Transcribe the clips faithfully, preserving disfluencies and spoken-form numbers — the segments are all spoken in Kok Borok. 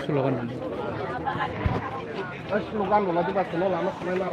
Slogan. Slogan wala di ba, lama samai mar.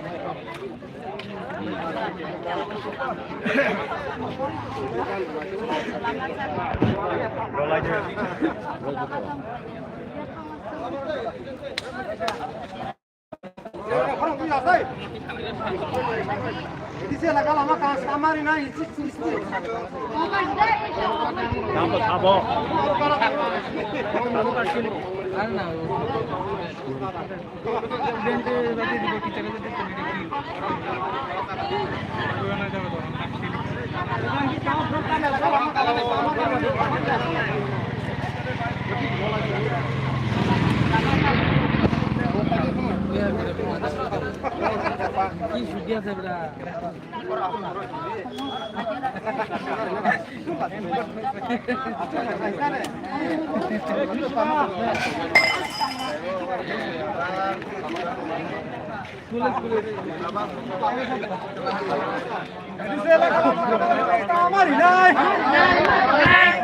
Mari nai.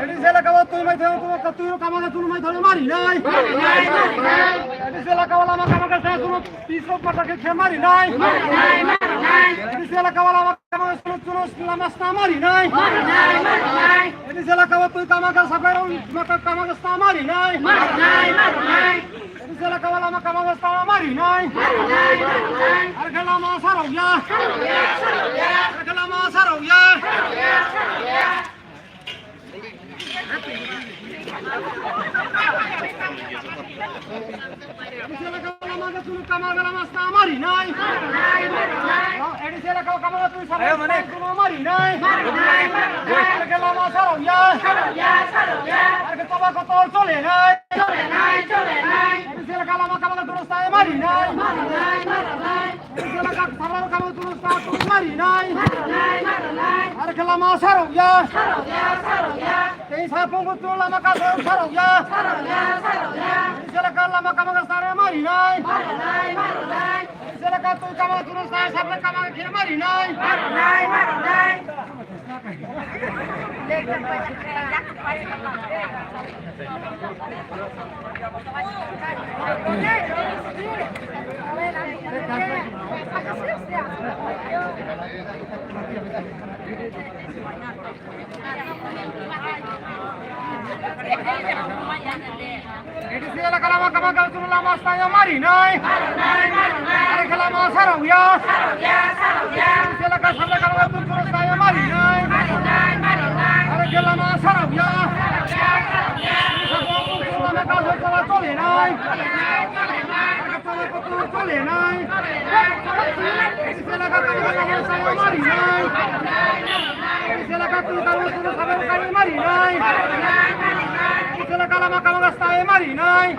Edi sela kawa tui mai thang tu ka tui kama ka tui mai thang mari nai. Edi sela kawa lama kama ka sa sunu piso pata ke khe mari nai. Edi sela kawa lama kama ka sunu sunu lama sna mari nai. Edi sela kawa tui kama ka sa bai rong mata kama ka sna mari nai. Edi sela kawa lama kama ka sna mari nai. Ar khe lama sarok ya. Ar khe lama sarok ya. Edi sela kawa lama ka sunu kama ka lama sna mari nai. Edi sela kawa kama ka sunu sarok sna sunu mari nai. Ar khe lama sarok ya. Ar khe toba kotor chole nai. Edi sela kawa lama kama ka sunu sna mari nai. Edi sela kawa lama kama ka sunu sna sunu mari nai. Ar khe lama sarok ya. Tei sa phung tu lama ka sa sarok ya. Sela ka lama kama ka sare mari nai. Sela ka tu kama tu sa sa kama ka khe mari nai. Edi sela ka lama kama ka sunu lama staya mari nai. Ar khe lama sarok ya. Edi sela ka sabla kama ka sunu staya mari nai. Ar khe lama sarok ya. Lama ka sunu chole nai. Chole nai. Sela ka tu ka lama saya mari nai. Sela ka tu ka lama saya mari nai. Sela ka lama ka lama saya mari nai.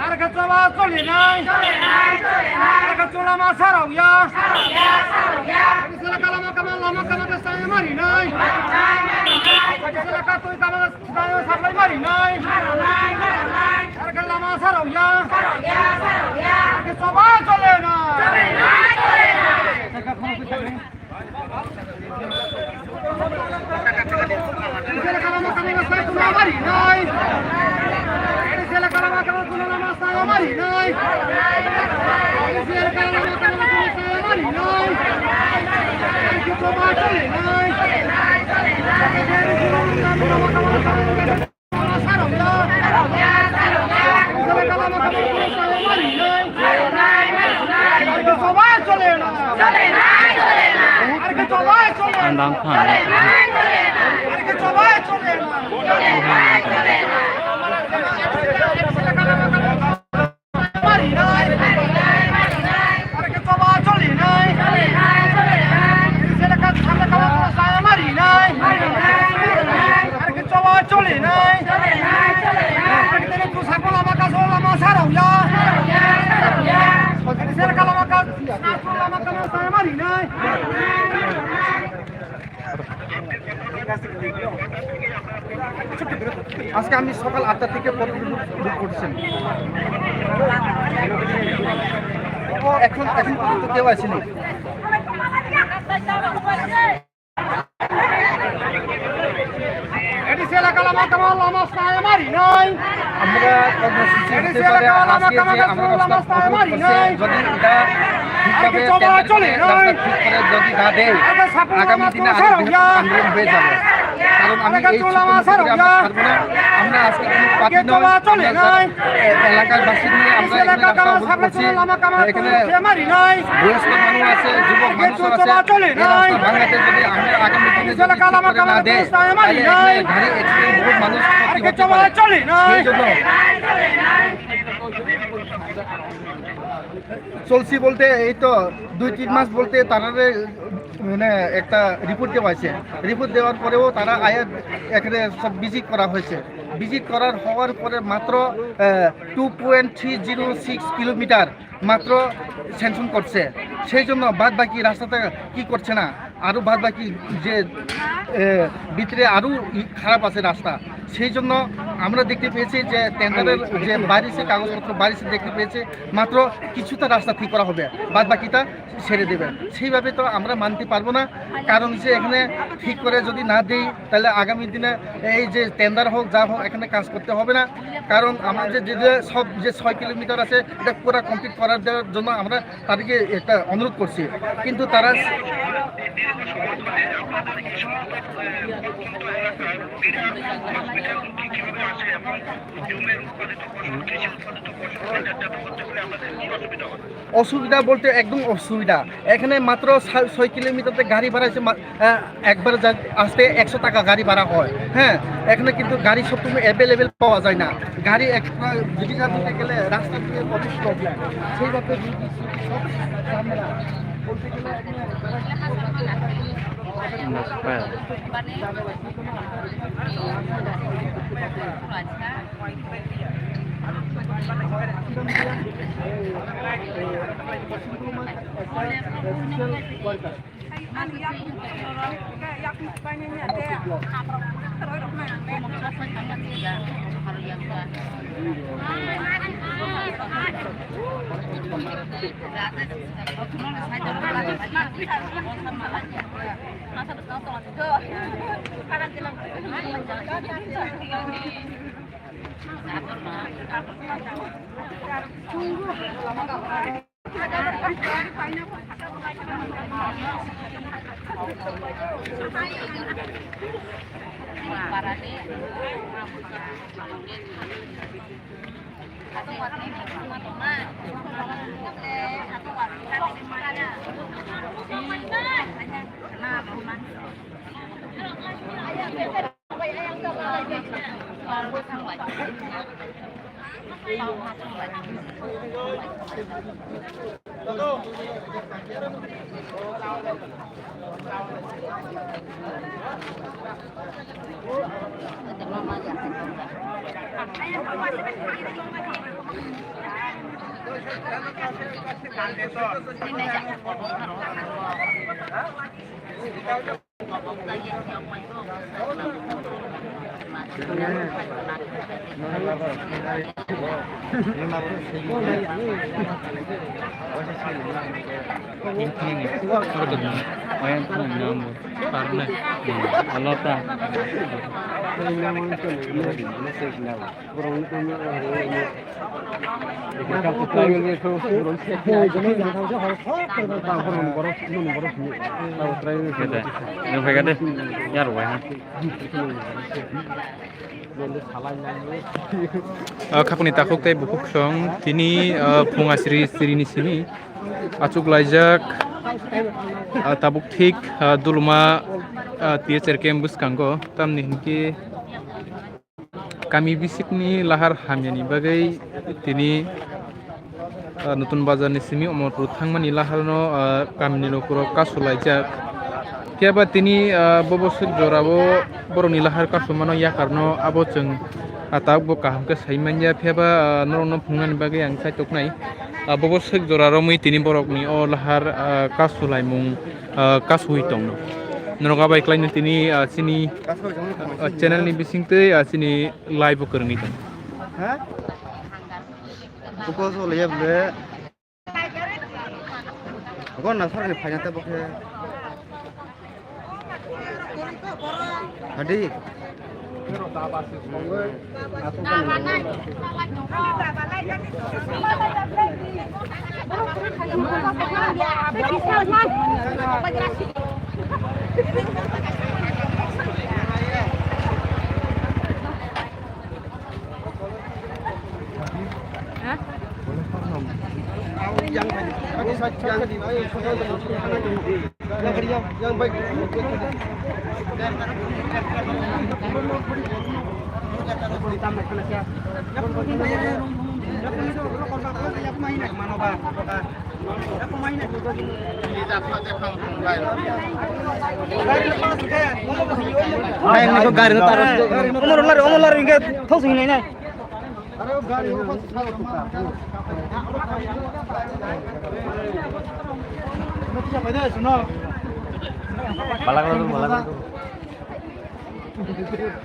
Ar ka choba chole nai. Ar ka chola ma sarok ya. Sela ka lama ka lama ka lama saya mari nai. Sela ka tu ka lama Sabai mari nai. Ar khe lama sarok ya. Ar khe choba chole na. Sela ka lama kama ka sai tuna mari nai. Sela ka lama kama tuna lama saya mari nai. Sela ka lama kama tuna saya mari nai. Ar khe choba chole nai. Andang khan. Mari nai. Ar khe choba chole nai. Sela ka sabla kama saya mari nai. Ar khe choba chole nai. Ar khe tene tu sakula ma ka sola ma sarok ya. Sela ka lama ka sola ma ka saya mari nai. আমি সকাল আটটা থেকে পর্যটন শুরু করছেন। এখন, এখন পর্যন্ত কেউ আসেনি। এডিসি এলাকা লামা কামাল লামা স্থায় মারি নাই। আমরা কর্মসূচি এডিসি হতে পারে এলাকা লামা আজকে যে কামাল আমরা লামা রাস্তা স্থায় অবরোধ মারি করছে, নাই। যদি এটা ঠিকভাবে আগে চলা টেন্ডার চলে করে নাই। রাস্তা ঠিক করে যদি না দেয়, আগে সাপুড়ে আগামী লামা দিনে চলা আরো সারা বৃহত্তর হইয়া। আন্দোলন হয়ে যাবে। কারণ আমি আগে এই চলা ছোট মামা ছোট সারা করে আমরা হইয়া। ছাড়বো না। আমরা আজকে কোনো পার্টি আগে নয়, চলা চলে আমরা নাই। এলাকার বাসিন্দা নিয়ে আমরা এডিসি এলাকা এখানে রাস্তা কামাল অবরোধ সাপুড়ে করছি। চলা লামা কামাল এখানে চলা মারি নাই। বয়স্ক মানুষ আছে, যুবক মানুষ আছে। এই রাস্তা ভাঙাতে যদি আমরা আগামী দিনে যদি ঠিক করে না দেয়, তাহলে এখানে গাড়ি অ্যাক্সিডেন্ট, বহুত মানুষ ক্ষতি হতে পারে। সেই জন্য চলছি বলতে এই তো দুই তিন মাস বলতে তারারে মানে একটা রিপোর্ট দেওয়া হয়েছে। রিপোর্ট দেওয়ার পরেও তারা আয়া এখানে সব ভিজিট করা হয়েছে। ভিজিট করার হওয়ার পরে মাত্র two point three zero six kilometre মাত্র স্যাংশন করছে। সেই জন্য বাদ বাকি রাস্তাটা কি করছে না, আরও বাদ বাকি যে এ, ভিতরে আরও ই খারাপ আছে রাস্তা। সেই জন্য আমরা দেখতে পেয়েছি যে টেন্ডারের যে বারিশে কাগজপত্র বারিশে দেখতে পেয়েছে মাত্র কিছুটা রাস্তা ঠিক করা হবে, বাদ বাকিটা ছেড়ে দেবে। সেইভাবে তো আমরা মানতে পারবো না, কারণ যে এখানে ঠিক করে যদি না দেই, তাহলে আগামী দিনে এই যে টেন্ডার হোক যা হোক, এখানে কাজ করতে হবে না। কারণ আমরা যে, যে, যে সব যে ছয় কিলোমিটার আছে, এটা পুরা কমপ্লিট করার দেওয়ার জন্য আমরা তাদেরকে একটা অনুরোধ করছি, কিন্তু তারা অসুবিধা বলতে একদম অসুবিধা। এখানে মাত্র ছয়, ছয় কিলোমিটারতে গাড়ি ভাড়া হচ্ছে মা-, আহ, একবার যা-, আসতে একশো টাকা গাড়ি ভাড়া হয়। হ্যাঁ, এখানে কিন্তু গাড়ি সবসময় অ্যাভেলেবেল পাওয়া যায় না। গাড়ি একটা যদি না দিতে গেলে রাস্তা দিয়ে অনেক প্রবলেম। সেইভাবে রুগী সুগী সব ঝামেলা। বলতে গেলে Alota. Kete, nung phai kate, yar wai ha. Ah, khakni takhuk tei bukhuk song, tini, ah, phung asri sri ni simi achuk laijak, ah, tabuk thik, ah, Duluma, ah, T H R camp bwskango, tamni hinkhe, kami bisikni lahar hamyani bagwi tini, ah, Nutun Bazarni simi Omorpur thangmani laharno, ah, kamini lukurok kasulaijak. Phiya ba tini, ah, bo bwswk jorao borokni lahar kasumano yakarno abo chwng, ah, tabukbo kaham khe sai manya. Phiya ba, ah, norokno phunuknani bagwi ang chaitoknai. Ah, bo bwswk jora romwi tini borokni o lahar, ah, kasulaimung, ah, kasui tongno. Norok abai khlaino tini, ah, chini, ah, channel ni bisingtwi, ah, chini live o kwrwngwi tong. Ha? Buko so leya ble. Buko na sarni phaina ta bokhe. Hadi. Gari no taro. Omor lari, omor lari, hingke thok sing nai nai.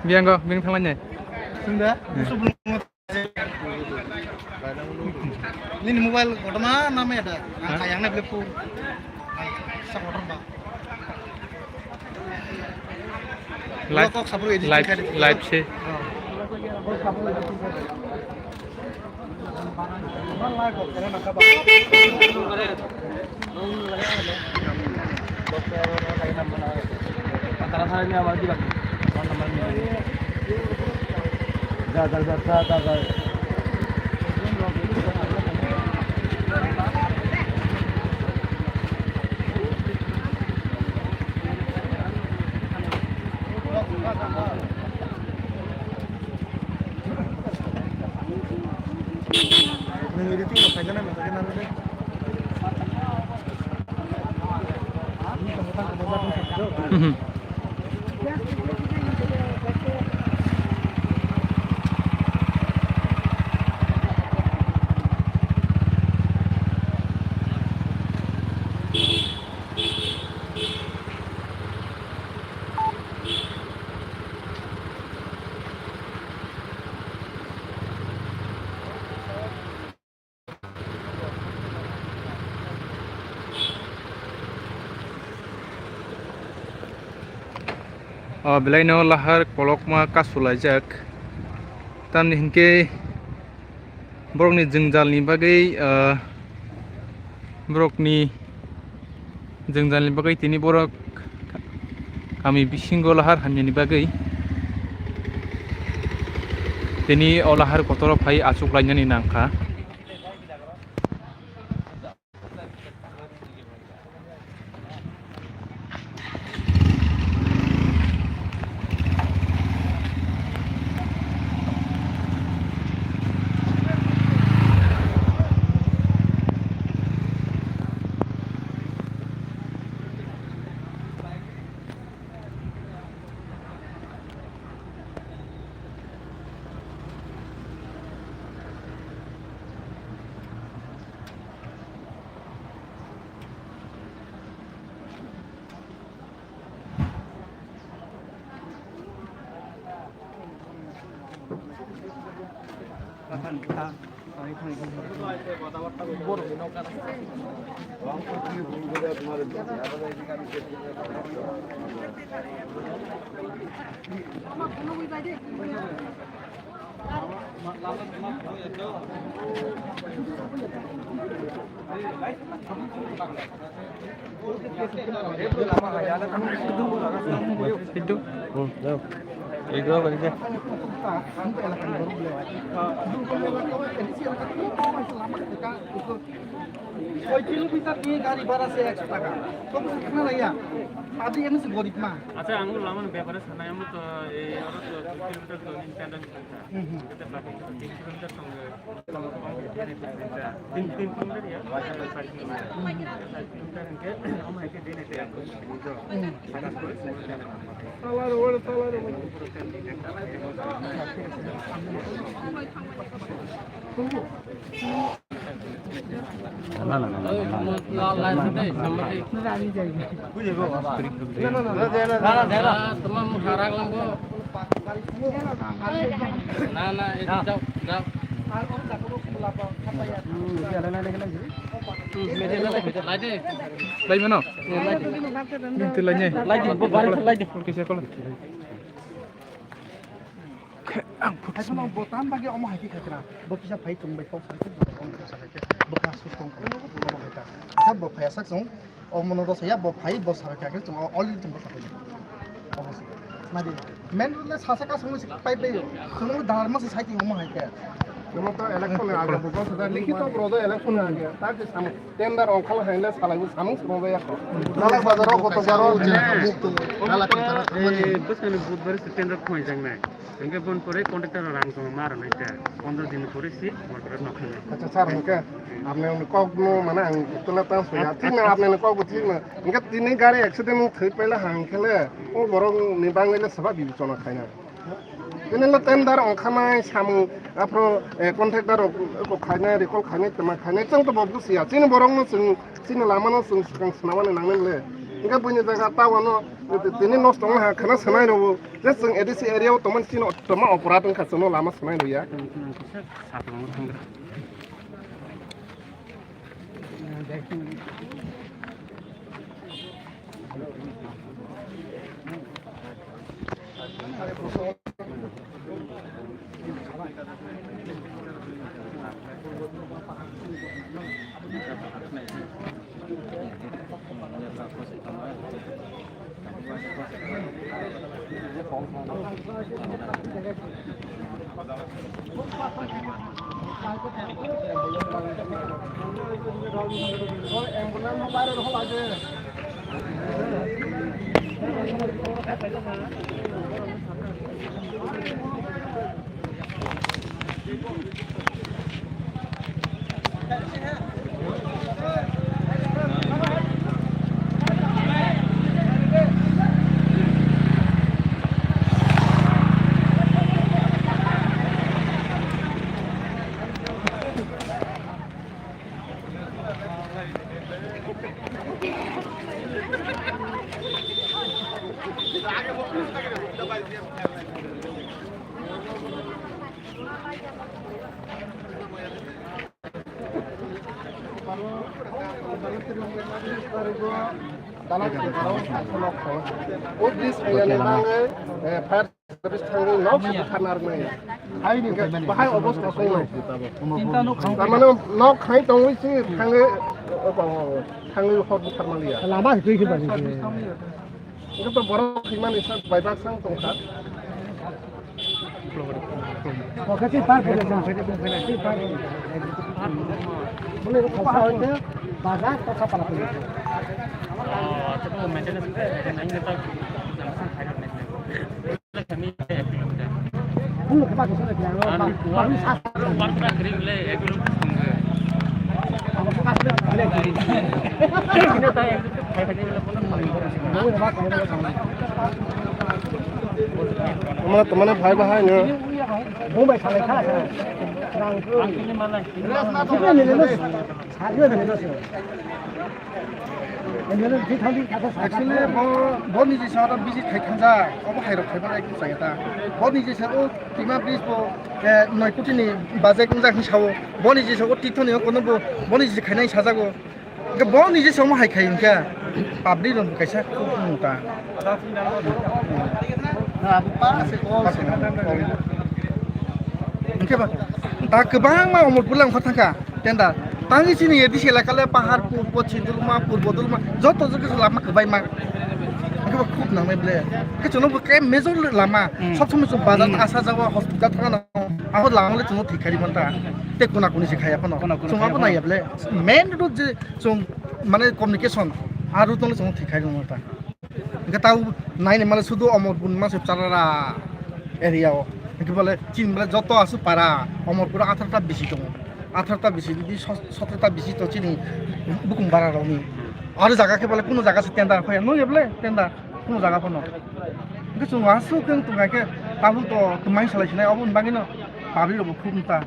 Biang go, biang thanglai nai. Sunda. Hmm. Nini mobile kotorma nama ya da? Hah? Kayang na beli pu. Sa kotor ba. Live, live, live se. Mhm. O belaino lahar kolokma kasulaijak. Tamni hinkhe borokni jwngjalni bagwi, ah, borokni jwngjalni bagwi tini borok kami bisingo lahar hamyani bagwi tini o lahar kotoro phai achuk lainani nangkha. Soi kilometer ni gari bhara se ekso taka. Tobo se khna laiya. Adi eno se gorib ma. Acha, ang lama ni bepare sanai, ang to ei aro to dui kilometer to ni tenda ni sangka. Hmm, hmm. Kete pake tin kilometer song. Tin, tin kilometer ya. Sat kilometer. Sat kilometer ke, ang hai ke din ete. Hmm. Na, na, na, na, na. Na, na, eh, jao, jao. Lai mano? Lai di. Lai di, lai di. Kisa kola. Ang photo swnam. Bo tam bagwi omo hai khe khaikha. Bo kisa phai tong bai kok sai khe bo kok sai khe. Bo kha su tong ko. Bo kha sa chung. O mono ro saya bo phai bo sa kha khe chung o oli tong ko sa khe. Obo se. Nadi. Men le sa sa ka sung si pai pai. Sung dar ma sa sai ki omo hai khe. Omo to election age bo sa likhi to bro do election age. Ta ke sam. Tender ongkhal hainle salaibo samung sumung ya kho. Dalak bazar o koto baro. Dalak bazar o. Eh, bwskangni budbar se tender khoi jangnai. Hingke bon pore contractor rang tong ma rwnai ta. Pondro din pore si worker nok khanai. Acha sir, hingke apni kok no mane ang tula tang soya. Thik na apni kok bo thik na. Hingke tini gari accident thwi paila hang khele. O borok ni bangwi le saba bibi chona khaina. Tini le tender ongkhanai samung, aphro, eh, contractor rok kok khainai, recall khainai, twma khainai, chwng to bo busiya. Chini borok no chwng, chini lama no chwng swkang swnamani nangnai le. Hingke buini jaga ta wano tini nosto wngha khana swnai rwo. Je chwng A D C area o tongmani chini twma oporad wngkha chwngno lama swnai rwya. Service thangwi nok se bwtharna rwnai. Haini khe bahai obostha tongo. Tamano nok hai tongwi se thangwi, thangwi hor bwthar manliya. Lama se twi khe bani. Hwnkhe to borok thwimani sak baibak sang tongkha. Oke, twi par pore sa. Twi par pore. Bole ko khasa hoite bazar to khapala pore. Tama, tama, bhai, bhai, no. Mumbai salai kha. Actually, bo, bo niji sa oro visit khai thangjak, obo hai rok khai bagwi chaya ta. Bo niji sa o tima bridge bo, eh, noi koti ni budget wngjak hinwi sao. Bo niji sa o tithoni o kono bo, bo niji khainai sajago. Hwnkhe bo niji sa omo hai khai hwnkhe public rok kaisa khuk nung ta. Hwnkhe ba, ta kwbangma Omorpur lang thangkha. Tenda tangwi chini A D C elaka le Paharpur, Pochim Dulma, Purbo Dulma, joto joto lama kwbaima. Hwnkhe ba khub nangnai ble. Khe chwngno bo khe major lama, hmm, sob somoi chwng bazar, hmm, asa jaga hospital thangna nango. Abo lama le chwngno thik kharwi manta. Tei kuna kuni se khaya phano. Kuna kuni chwng abo khaya phano. Naiya ble. Main road je chwng mane communication, a road no le chwngno thik kharwi manta. Hwnkhe tao naini male sudu Omorpur ni mase Charara area o. Hwnkhe bole chini bole joto aswk para Omorpur o atharta bisi tongo. Atharta bisi di so-, sotrota bisi to chini bukung bara rokni. Aro jaga khe bole kuno jaga se tender khoya. Nung ye bole tender kuno jaga phano. Hwnkhe chwng aswk khe tongkha khe tabuk to twmai salai sinai obo ni bagwi no public rok bo khub wngkha.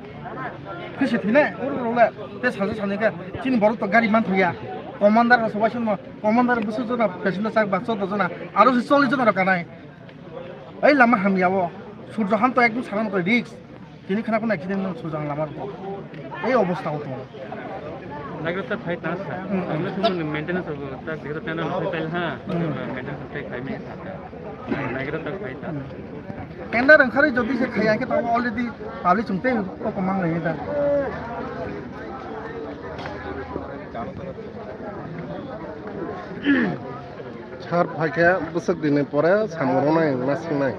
Khe se thwinai, oro rok le, tei salsa salnwi khe chini borok to gari man thangya. Commander rok sobai songno, commander bwswk jona passenger chak ba chwddo jona, aro se chollish jona rok kanai. Ei lama hamya o, surjo han to ekdom sana to risk. Tini khana khuna accident no surjo han lama rok. Ei obostha o tongo. Nagra ta phai ta sa. Hmm. Ang le thumni maintenance of ta digra ta na phai ta ha. Hmm. Maintenance of ta khai me sa ta. Nagra ta phai ta. Tender wngkharwi jodi se khaiya khe tabuk already public chwng tei koko mang nai da. Sir phaikhe bwswk dinwi pore samung rwnai ma swngnai.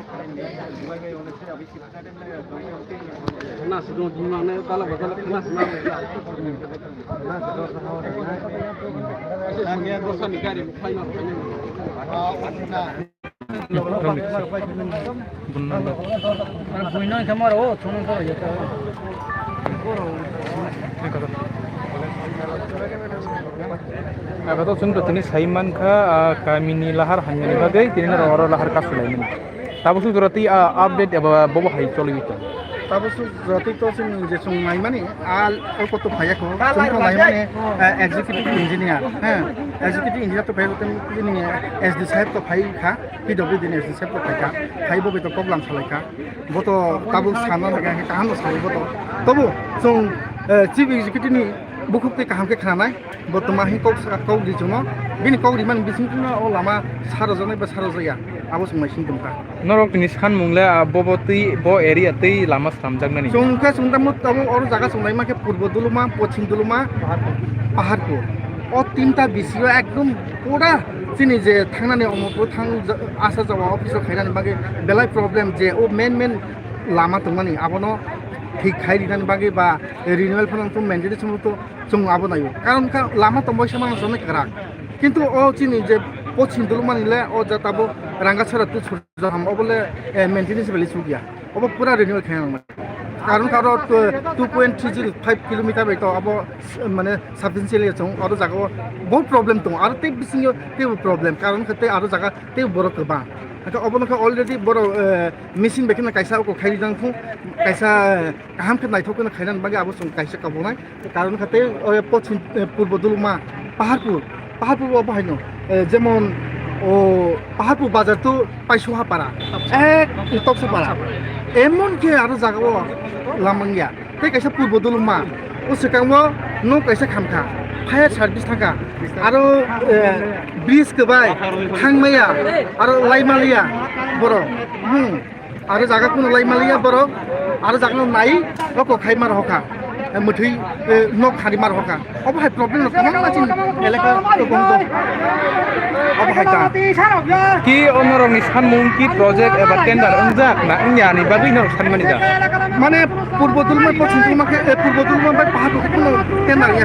Abo to chwng to tini sai mankha, ah, kamini lahar hamyani bagwi tini norok oro lahar kasu laimani. Tabuk suk jora twi, ah, update eba bobo hai choliwi tong. Tabuk suk jora twi to chwng je chwng naimani, ah, oko to phaiya kho. Chwng to naimani, ah, executive engineer, ha. Executive engineer to phaiya kho, tini S D saheb to phai kha. P W D ni S D sep rok phaikha, phai bo bai to kok lam salai kha, bo to tabuk sana nai kha, kaham no salo bo to. Tobo chwng, eh, Chief Executive ni bukhuk tei kaham khe khnanai, bo tma hi kok sa, kok ri chwngno, bini kok rimani bising tungno o lama saro janai ba saro jaya, abo chwng naising tongkha. Norok ni sanmung le, ah, bo bo twi, bo area twi lama slamjaknani. Chwng khe chwng tamo tabuk oro jaga chwng naima khe Purbo Duluma, Pochim Duluma, Paharpur. O tinta bisio ekdom pura chini je thangnani omo pura thang ja-, asa jawa office o khainani bagwi belai problem je o main main lama tongmani abono thik khai rinani bagwi ba renewal phano tong maintenance phano to chwng abo naio. Karon kha lama tongbai se mano chwng kwrak. Kintu o chini je Pochim Dulumani le o ja tabo Rangasara tu Jaham obo le, eh, maintenance beli sugya. Obo pura renewal khaina nang. Karon karo two point three zero five kilometer bai to abo, s-, mane substantial ya chong oro jaga o bohut problem tongo. Aro tei bisingo tei problem. Karon khe tei aro jaga tei borok kwbang. Hake obo no khe already borok, eh, machine bai kheno kaisa oko khairi jang thung, kaisa, eh, kaham khe naithok kheno khaina bagwi abo chwng kaisa kabunai. Karon kha tei, o, pochim, e, purbo Duluma, Paharpur, Paharpur o bahai no, e, jemon, o, Paharpur bazar to Paisuha para, ek Toksu para, emon khe aro jaga o lamang ya, tei kaisa purbo Duluma, o swkang o nok kaisa khamkha, fire service thangkha, aro, e, bridge kwbai thangmaya, aro laimaliya borok, hmm. Aro jaga kuno lai maliya borok, aro jaga no nai, oko khai mar hoka, eh, mwthwi, eh, nok khari mar hoka. Obo hai problem no kwbangma chini elaka o bongdo. Obo hai ta. Ki onorok ni sanmung ki project eba tender wngjak na wngya ni bagwi norok sanmani da? Mane purbo Dulma, pochim Dulma khe, eh, purbo Dulma bai Paharpur khe kuno tender ya.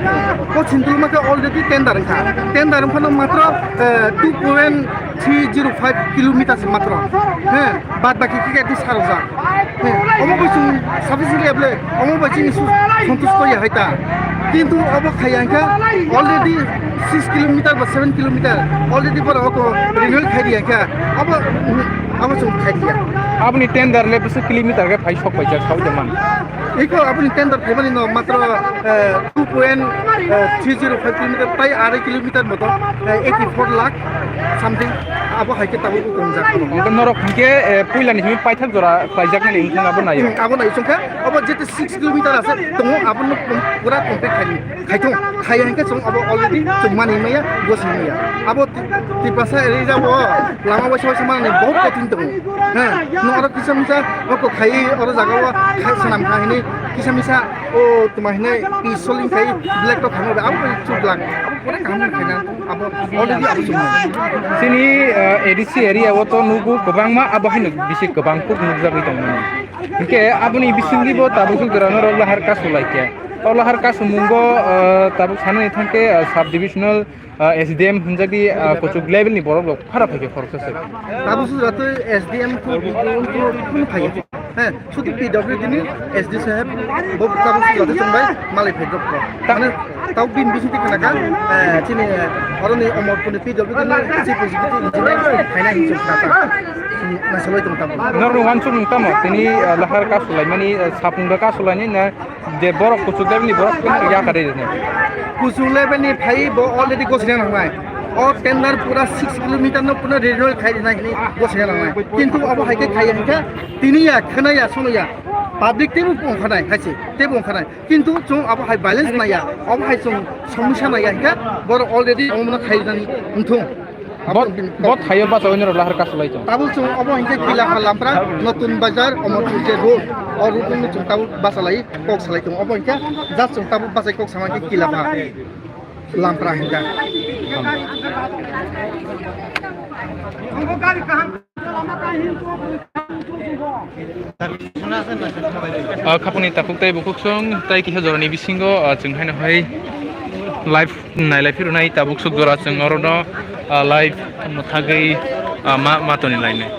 Pochim Dulma khe already tender wngkha. Tender wngphano matro, eh, two point three zero five kilometer se matro. He, bad baki khe khe saro ja. He, omo bai chwng sufficiently able, omo bai chini su-, santush kori hai ta. Kintu obo khai ang kha already six kilometer ba seven kilometer already borok oko renewal khai di ang kha. Obo, obo chwng khai di ya. Aboni tender le bwswk kilometer khe phai sok pai jak sao de man. Iko aboni tender phaimani no matro, eh, two point three zero five kilometer, tai arai kilometer moto, eh, eighty four lakh something, abo hai khe tabuk tongjak. Hingke norok hingke, eh, puila ni simi paithak jora khlaijaknani wngkha abo nayo. Hmm, abo nayo chwngkha, abo jete six kilometer ase tongo, abono pura complete khai, khaithung, khai hingke chwng abo already chwngmani maya, gosini maya. Abo Ti-, Tiprasa area o lama waisa waisa manani bahut kothin tongo. He, no oro kisa misa oko khai oro jaga o khai swnam kha hini kisa misa o tuma hini pi soling khai black to khamo abo bai chuk lang. Abo pura kaham khai na abo already abo chuk. Chini, eh, A D C area o to nugo kwbangma abo haino bisi kwbang kuk nukjagwi tongmani. Hingke aboni bisingo bo tabuk jora norok lahar kasu laikya. O lahar kasu mungo, eh, tabuk sanani thangke, eh, sub divisional ah, S D M hwnjakdi, ah, kuchuk level ni borok rok phara phaikhe khoroksa se. Tabuk sujak twi S D M khe phaiya. He, sudu P W D ni S D saheb bo tabuk sujak twi chwngbai malai phai drop kho. Mane tabuk bini bising twi khna kha, eh, chini, eh, oroni Omorpur ni P W D ni chief executive engineer phainai hinwi chwng khna kha. nasalai tong tamo. Norok wansuk tamo tini, ah, lahar kasulaimani, ah, sapung da kasulaini na je borok kuchuk level ni borok kunu ya kare ne. Kuchuk level ni phai bo already gosina nangnai. O tender pura six kilometer no pura renewal khai rinai hini gosina nangnai. Kintu abo hai khe khai hingkha tini ya khana ya sono ya. Public tebo pongkhanai haise tebo pongkhanai. Kintu chwng abo hai balance naya, abo hai chwng somisa naya hingkha borok already omono khai rinani wngthung. Bot, bot hayo basa wini rok lahar kasulai chwng. Tabuk chwng obo hinkhe Kilapha Lampra, Notun Bazar, Omorpur je road, o road no chwng tabuk basa lai kok salai tongo. Obo hinkhe just chwng tabuk bachai kok sama hinkhe Kilapha Lampra hinkhe. Ah, khapangni takhuk tei bukhuk song tei kisa jorani bisingo, ah, chwng haino hai live nailai phirwnai tabuk suk jora chwng oro no, ah, live mwthagwi, ah, ma, ma toni lainai.